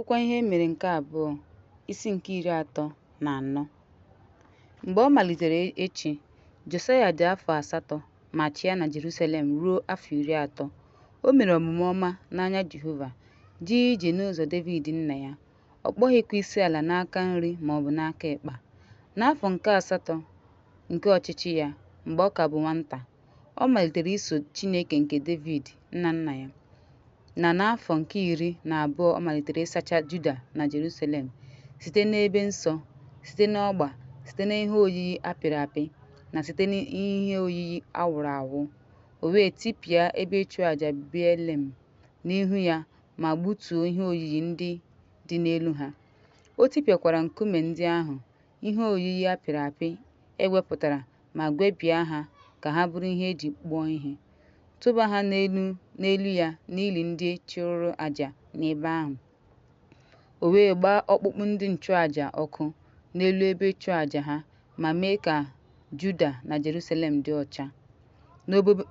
Akwụkwọ Ihe E Mere nke Abụọ, isi nke 34. Mgbe ọ malitere ịchị, Josaya dị afọ 8 ma chịa na Jeruselem ruo afọ 30. O mere omume ọma n'anya Jehova, jee ije n'ụzọ Devid nna ya, ọ kpọghịkwa isiala n'aka nri ma ọ bụ n'aka ịkpa. N'afọ nke asatọ nke ọchịchị ya, mgbe ọ ka bụ nwata, ọ malitere iso Chineke nke Devid nna nna ya, na n'afọ nke 12 ọ malitere ịsacha Juda na Jeruselem site n'ebe nsọ, site n'ọgba, site n'ihe oyiyi a pịrị apị na site n'ihe oyiyi a wụrụ awụ, o wee tipịa ebe ịchụaja Bealim n'ihu ya ma gbutuo ihe oyiyi ndị dị n'elu ha. O tipịakwara nkume ndị ahụ ihe oyiyi a pịrị apị e wepụtara ma gwepịa ha ka ha bụrụ ihe e ji kpụọ ihe, tụba ha n'elu ya n'ili ndị chụrụ aja n'ebe ahụ. O wee gbaa ọkpụkpụ ndị nchụaja ọkụ n'elu ebe ịchụaja ha ma mee ka Juda na Jeruselem dị ọcha.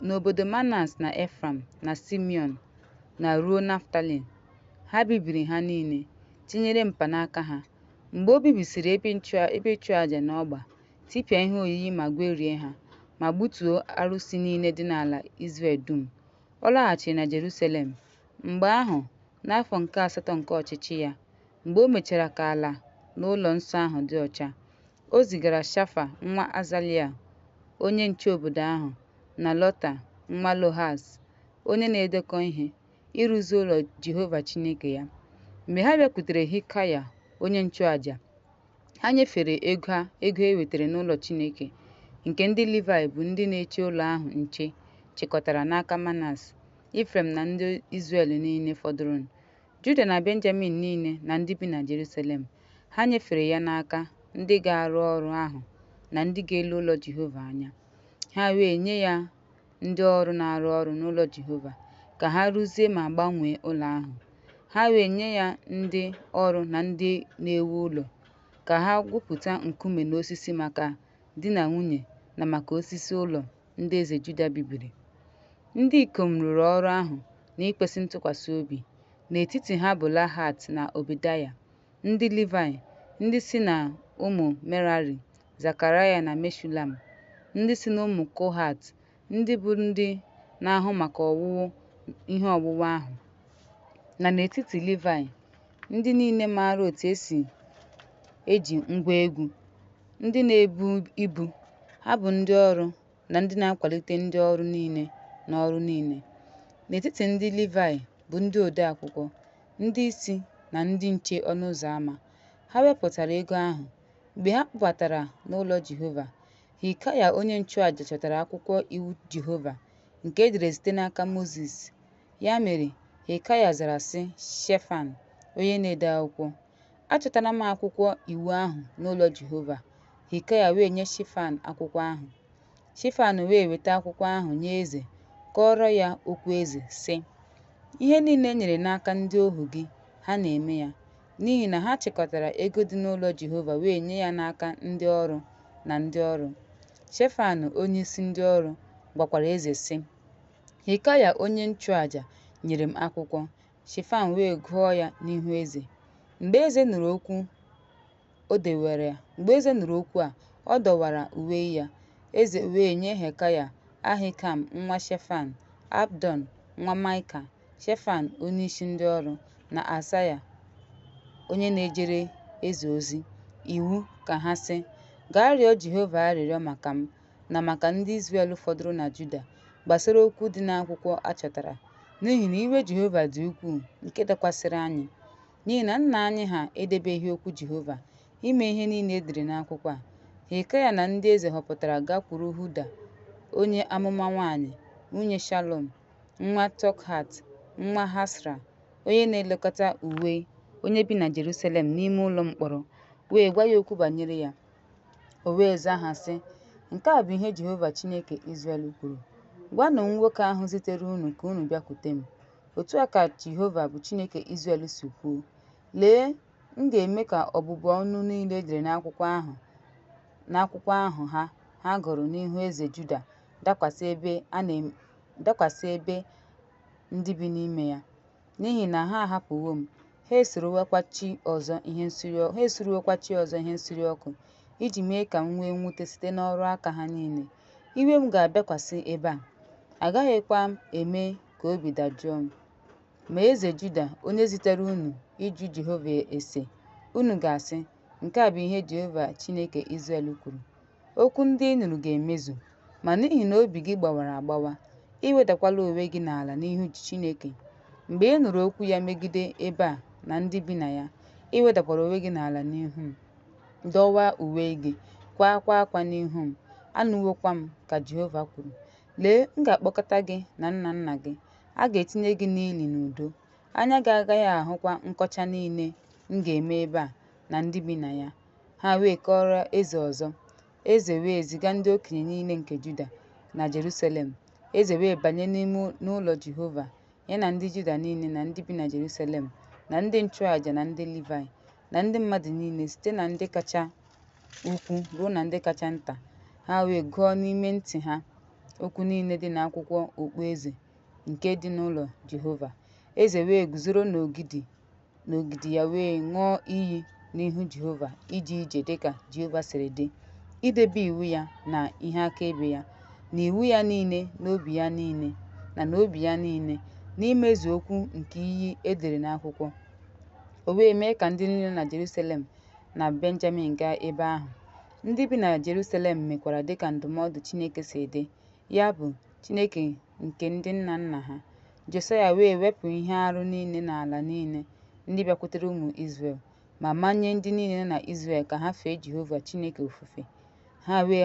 N'obodo Manase na Efraim na Simiọn na ruo Naftalaị, ha bibiri ha niile, tinyere mkpanaka ha. Mgbe o bibisịrị ebe ịchụaja na ọgba, tipịa ihe oyiyi ma gwerie ha, ma gbutuo arụsị niile dị n'ala Izrel dum, ọ laghachiri na Jeruselem. Mgbe ahụ, n'afọ nke asatọ nke ọchịchị ya, mgbe o mechara ka ala na ụlọ nsọ ahụ dị ọcha, o zigara Shefan nwa Azalaya onye nche obodo ahụ na Lota nwa Lohas onye na-edekọ ihe, ịrụzi ụlọ Jehova Chineke ya. Mgbe ha bịakwutere Hilkaya onye nchụaja, ha nyefere ego e wetara n'ụlọ Chineke, nke ndị Livaị bụ ndị na-eche ụlọ ahụ nche chịkọtara n'aka Manase, Ifrem na ndị Izrel niile fọdụrụnụ, Juda na Benjamin niile na ndị bi na Jeruselem, ha nyefere ya n'aka ndị ga-arụ ọrụ ahụ na ndị ga-ele ụlọ Jehova anya. Ha wee nye ya ndị ọrụ na-arụ ọrụ n'ụlọ Jehova ka ha rụzie ma gbanwee ụlọ ahụ. Ha wee nye ya ndị ọrụ na ndị na-ewu ụlọ ka ha gwupụta nkume na osisi maka di na nwunye na maka osisi ụlọ ndị eze Juda bibiri. Ndị ikom rụrụ ọrụ ahụ n'ikwesị ntụkwasị obi. N'etiti ha bụ Lahat na Obedaya, ndị Livaị, ndị si n'ụmụ Merari, Zekaraya na Meshulam, ndị si n'ụmụ Kohat, ndị bụ ndị na-ahụ maka owuwu ihe owuwu ahụ, na n'etiti Livaị, ndị niile maara otú e si eji ngwa egwu, ndị na-ebu ibu, ha bụ ndị ọrụ na ndị na-akwalite ndị ọrụ niile n'ọrụ niile. N'etiti ndị Livaị bụ ndị odeakwụkwọ, ndị isi na ndị nche ọnụ ụzọ ámá. Ha wepụtara ego ahụ. Mgbe ha kpọbatara n'ụlọ Jehova, Hilkaya onye nchụaja chọtara akwụkwọ iwu Jehova nke e dere site n'aka Mozis. Ya mere, Hilkaya zara sị Shefan, onye na-ede akwụkwọ, Achọtara m akwụkwọ iwu ahụ n'ụlọ Jehova. Hilkaya wee nye Shefan akwụkwọ ahụ. Shefan wee weta akwụkwọ ahụ nye eze kọọrọ ya okwu eze, sị, Ihe niile e nyere n'aka ndị ohu gị, ha na-eme ya, n'ihi na ha chịkọtara ego dị n'ụlọ Jehova wee nye ya n'aka ndị ọrụ na ndị ọrụ. Shefan onyeisi ndị ọrụ gwakwara eze, sị, Hilkaya onye nchụaja nyere m akwụkwọ. Shefan wee gụọ ya n'ihu eze. Mgbe eze nụrụ okwu a, ọ dọwara uwe ya. Eze wee nye Hilkaya, Ahaịkam nwa Shefan, Abdon nwa Maịka, Shefan onyeisi ndị ọrụ, na Asaya onye na-ejere eze ozi, iwu ka ha sị, Gaa rịọ Jehova arịrịọ maka m na maka ndị Izrel fọdụrụ na Juda gbasara okwu dị n'akwụkwọ a chọtara, n'ihi na iwe Jehova dị ukwuu nke dakwasịrị anyị, n'ihi na nna anyị ha edebeghị okwu Jehova, ime ihe niile e dere n'akwụkwọ a. Hilkaya na ndị eze họpụtara gakwuru Hulda onye amụma nwaanyị, nwunye Shalọm nwa Tokhat nwa Hasra, onye na-elekọta uwe, onye bi na Jeruselem n'ime ụlọ mkpọrọ, wee gwa ya okwu banyere ya. O wee zaa ha, sị, Nke a bụ ihe Jehova Chineke Izrel kwuru, Gwanụ nwoke ahụ zitere unu ka unu bịakwute m, Otu a ka Jehova bụ Chineke Izrel si kwuo, Lee, m ga-eme ka ọbụbụ ọnụ niile e dere n'akwụkwọ ahụ ha gụrụ n'ihu eze Juda dakwasị ebe a ndị bi n'ime ya, n'ihi na ha ahapụwo m, Ha esurewokwa chi ọzọ ihe nsure ọkụ iji mee ka m nwee mwute site n'ọrụ aka ha niile. Iwe m ga-abịakwasị ebe a, agaghịkwa eme ka obi dajụọ m. Ma eze Juda, onye zitere unu ịjụ Jehova ase, unu ga-asị, Nke a bụ ihe Jehova Chineke Izrel kwuru, Okwu ndị ị nụrụ ga-emezu. Ma n'ihi na obi gị gbawara agbawa, i wedakwala onwe gị n'ala n'ihu Chineke, mgbe ị nụrụ okwu ya megide ebe a na ndị bi na ya, i wedakwara onwe gị n'ala n'ihu m, dọwaa uwe gị, kwaakwa akwa n'ihu m, anụwokwa m, ka Jehova kwuru. Lee, m ga-akpọkọta gị na nna nna gị, a ga-etinye gị n'ili n'udo, anya gị agaghị ahụkwa nkọcha niile m ga-eme ebe a na ndị bi na ya. Ha wee kọọrọ eze ọzọ. Eze wee ziga ndị okenye niile nke Juda na Jeruselem. Eze wee banye n'ime n'ụlọ Jehova, ya na ndị Juda niile na ndị bi na Jeruselem na ndị nchụàjà na ndị Livaị na ndị mmadụ niile, site na ndị kacha ukwu ruo na ndị kacha nta. Ha wee gụọ n'ime ntị ha okwu niile dị n'akwụkwọ okpueze nke dị n'ụlọ Jehova. Eze wee guzoro n'ogidi ya wee ṅụọ iyi n'ihu Jehova ije ije dịka Jehova siri dị, idebe iwu ya na ihe akaebe ya, na iwu ya niile n'obi ya niile na n'obi ya niile, n'imezu okwu nke iyi e dere n'akwụkwọ. O wee mee ka ndị niile nọ na Jerusalem na Benjamin gaa ebe ahụ. Ndị bi na Jerusalem mekwara dịka ndụmọdụ Chineke si dị, ya bụ, Chineke nke ndị nna nna ha. Josaya wee wepụ ihe arụ niile n'ala niile ndị bịakwutere ụmụ Izrel, ma manye ndị niile nọ na Izrel ka ha fee Jehova Chineke ofufe. Ha wee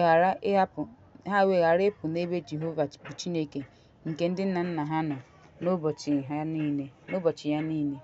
ghara ịpụ n'ebe Jehova bụ Chineke nke ndị nna nna ha nọ n'ụbọchị ya niile.